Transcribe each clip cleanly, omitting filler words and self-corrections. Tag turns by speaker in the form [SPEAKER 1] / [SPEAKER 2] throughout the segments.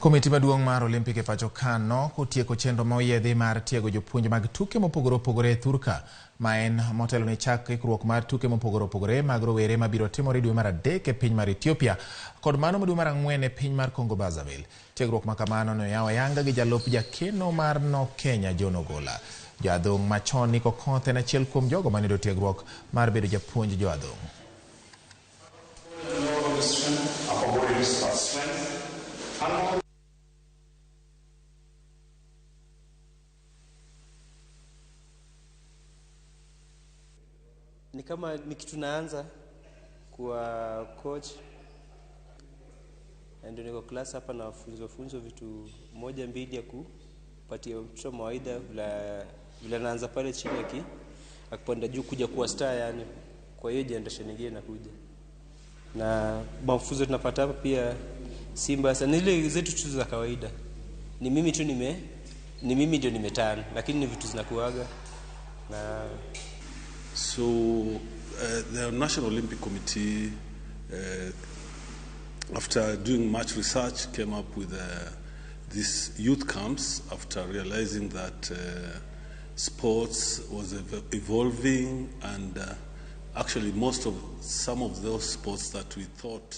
[SPEAKER 1] Komiti maduong' mar Olimpik e pacho ka nok otieko chenro ma oyiedhi mar tiego jopuonj mag tuke mopogore opogore e thurka ma en motelo ne chak ikruok mar tuke mopogore opogore mag rowere mabiro timore dwe mar adek e piny mar Ethiopia kod mano ma dwe mar ang'wen e piny mar Congo Brazzaville. Tiegruok ma kamano ne oyaw ayanga gi jalup jakeno mar NOC Kenya John Ogola. Jaadhong' machon Nick Okoth en achiel kuom jogo mane oyudo tiegruok mar bedo japuonj joadhong'.
[SPEAKER 2] Ni kama ni kitu naanza kuwa coach na ndio niko class hapa na wafunzwa funzwa vitu moja mbili ya kupatia mtoto mawaidha vile vile anaanza pale chini akipanda juu kuja kuwa star, yani kwa hiyo generation nyingine inakuja. Na mafunzo tunapata hapa pia Simba sana ile zetu tu za kawaida. Ni mimi tu nime ni mimi ndio nimeturn, lakini ni vitu zinakuaga na.
[SPEAKER 3] So the National Olympic Committee, after doing much research, came up with these youth camps after realizing that sports was evolving, and actually most of some of those sports that we thought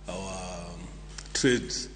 [SPEAKER 3] our trades